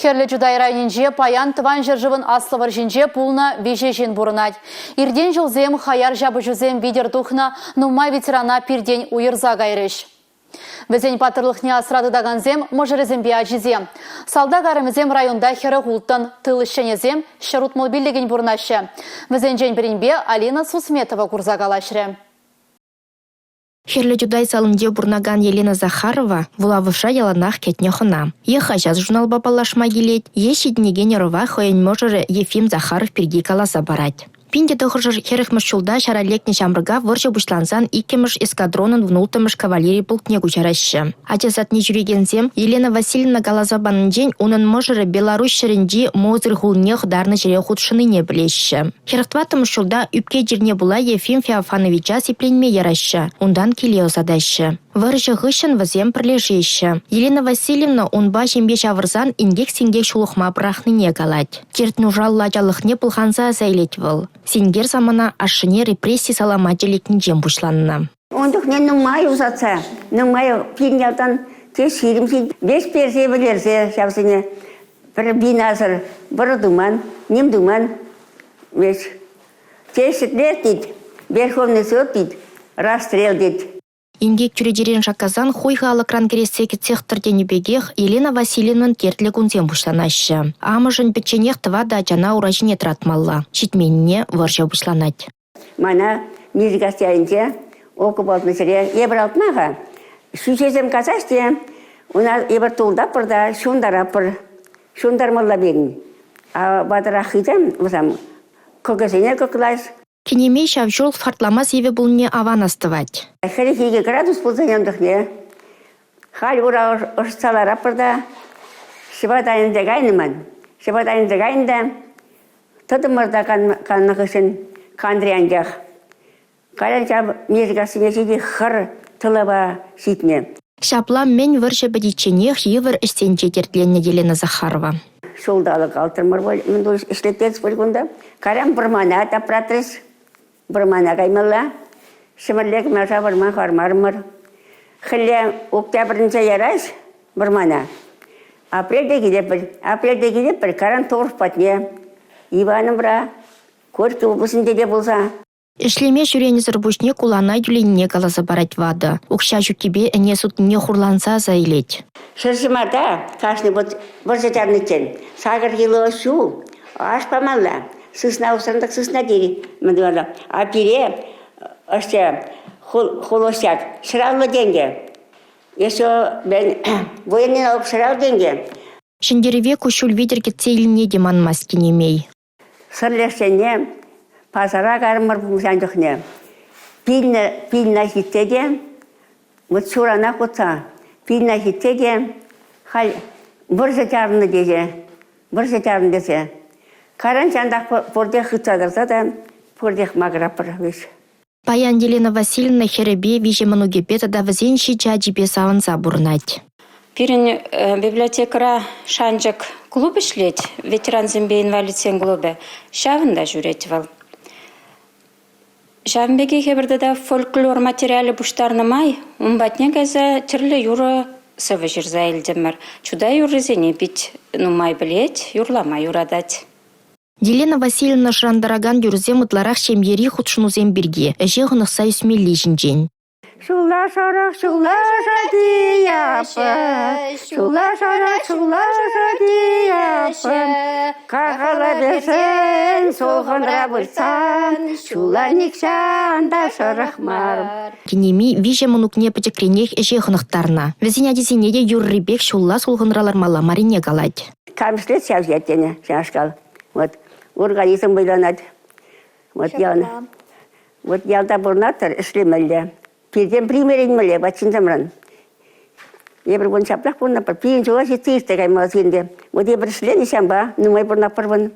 Хӗрлӗ Чутай районӗнче паян Тӑван ҫӗршывӑн Аслӑ вӑрҫинче пулнӑ виҫӗ ҫын пурӑнать. Иртен ҫулсем хаяр ҫапӑҫусем витӗр тухнӑ нумай ветерана пиртен уйӑрса кайрӗҫ. Вӗсен паттӑрлӑхне асра тытакансем мӑшӑрӗсемпе ачисем. Салтак арӑмӗсем районта 46-ӑн, тыл ӗҫченӗсем 165-ӗн пурӑнаҫҫӗ. Вӗсенчен пӗринпе Алина Сусметова курса калаҫрӗ. Хӗрлӗ Чутай салинче пурӑнакан Елена Захарова вулавӑшра яланах кӗтнӗ хӑна. Е хаҫат-журналпа паллашма килет, е ҫитӗнекен ӑрӑва хӑйӗн мӑшӑрӗ Ефим Захаров пирки каласа парать. 1940-мӗш ҫулта ҫара лекнӗ ҫамрӑка вӑрҫӑ пуҫлансан иккӗмӗш эскадронӑн 16-мӗш кавалери полкне куҫараҫҫӗ. Ача садне ҫӳрекенсем Елена Васильевна каласа панинчен унӑн мӑшӑрӗ Беларуҫ ҫӗрӗнчи Мозырь хулине хӑтарнӑ ҫӗре хутшӑннине пӗлеҫҫӗ. 44-мӗш ҫулта ӳпке чирне пула Ефим Феофановича сипленме яраҫҫӗ, унтан киле ӑсатаҫҫӗ. Вӑрҫӑ хыҫҫӑн вӗсем пӗрлешеҫҫӗ. Елена Васильевна унпа ҫемье ҫавӑрсан инкек-синкек ҫулӑхма пӑрахнине калать. Терт-нушаллӑ ачалӑхне пӑлханса аса илет вӑл. Синкер самана ашшӗне репресси саламачӗ лекнинчен пуҫланнӑ. Ун чухне нумай усатса, нумай пин ялтан те 20 ҫын веҫ персе вӗлерсе ҫавсене пӗр бинасӑр вӑрӑ туман, ним туман веҫ. Те ҫӗклет тет, Верховный суд тет, расстрел тет. Инкек чӳречерен шаккасан хуйхӑ алӑкран кӗрессе кӗтсех тӑр тенӗ пекех Елена Васильевнӑн тертлӗ кунсем пуҫланаҫҫӗ. Амӑшӗн пӗчченех тӑватӑ ачана ура ҫине тӑратмалла. Ҫитменнине вӑрҫӑ пуҫланать. Мана Нижегас ялӗнче окоп алтнӑ ҫӗре эпир алтма-ха. Ҫӳҫесем касаҫ те уна эпир тултаппӑр та ҫунтараппӑр. Ҫунтармалла пирӗн. А ватӑраххисем вӗсем кӑкӗсене кӑклаҫ. Кинемей ҫав ҫул шартлама сивӗ пулнине аван астӑвать. 42 градус пулсан ун чухне халь ура ӑшӑтса лараппӑр та ҫӑва тайӑнса кайнӑ ман. Ҫӑва тайӑнса кайнӑ та Тӑтӑмӑр та каннӑ хыҫҫӑн канрӗ анчах. Кайран ҫав Нижгассине ҫити хӑр тӑлӑпа ҫитнӗ. Ҫапла мӗн вӑрҫӑ пӗтичченех йывӑр ӗҫсенче тертленнӗ Елена Захарова. Ҫулталӑк алтӑмӑр пуль, мӗн ӗҫлеттерчӗҫ пуль кунта. Кайран вӑрмана тапратрӗҫ. Вӑрмана каймалла. Ҫӗмӗрле кӑмаша вӑрман хӑвармарӑмӑр. Хӗлле октябрӗнче яраҫ вӑрмана. Апрельте килетпӗр. Апрельте килетпӗр кайран торф патне. Ивановра, Горький облаҫӗнче те пулса. Ӗҫлеме ҫӳренӗсӗр пуҫне куланай тӳленине каласа парать ватӑ. Укҫа ҫуккипе ӗне сутнине хурланса аса илет. Ҫӗр ҫӑмарта кашни вӑрҫӑ чарниччен сакӑр кило ҫу, аш памалла. Сысна усран сысна тери мӗн тумалла. А пире ӑҫта холостяк ҫӗр тенкӗ. Еще военный налог ҫӗр тенкӗ. Ҫӗнтерӗве куҫҫуль витӗр кӗтсе илнине те манмасть кинемей. Сӗрлешсене пасара кайрӑмӑр пулсан чухне пилнӗ пильна ҫитсе те вот ҫуранах утса пильна ҫитсе те халь вӑрҫӑ чарӑннӑ тесе вӑрҫӑ чарӑннӑ тесе кайран ҫантах пурте хытса тӑрса та пуртех макӑраппӑр веҫ. Паян Елена Васильевна хӗрӗпе, виҫӗ мӑнукӗпе тата вӗсен ҫичӗ ачипе савӑнса пурӑнать. Пирӗн библиотекӑра «Шанчӑк» клуб ӗҫлет, ветерансемпе инвалидсен клубӗ. Ҫавӑнта ҫӳрет вӑл. Ҫавӑн пекех эпир тата фольклор материалӗ пуҫтарнӑ май ун патне кайса тӗрлӗ юрӑ, сӑвӑ ҫырса илтӗмӗр. Чутай юррисене пит нумай пӗлет, юрлама юратать. Елена Васильевна шӑрантаракан юрӑсем ытларах ҫемьери хутшӑнусем пирки, ӗҫе хӑнӑхса ӳсмелли ҫинчен. Ҫулла шӑрӑх, ҫулла шӑтияпӑ, ҫулла шӑрӑх, ҫулла шӑтияпӑ, кахала персен, сулхӑнра выртсан, ҫулла нихҫан та шӑрӑх мар. Кинеми виҫӗ мӑнукне пӗчӗкренех ӗҫе хӑнӑхтарнӑ. Вӗсен ачисене те юррипех ҫулла сулхӑнра лармалла маррине калать. Кам ӗҫлет ҫав ҫӗр тенӗ ҫавнашкал. Вот организм вӑйланать. Вот ял, вот ялта пурӑнатӑр, ӗҫлемелле. Пиртен примеренмелле ватҫынсемрен. Эпир кун ҫаплах пурӑнатпӑр. Пирӗн ҫула ҫитсе иртсе каймалла сирӗнте. Вот эпир ӗҫленӗ ҫампа нумай пурӑнатпӑр вӑн.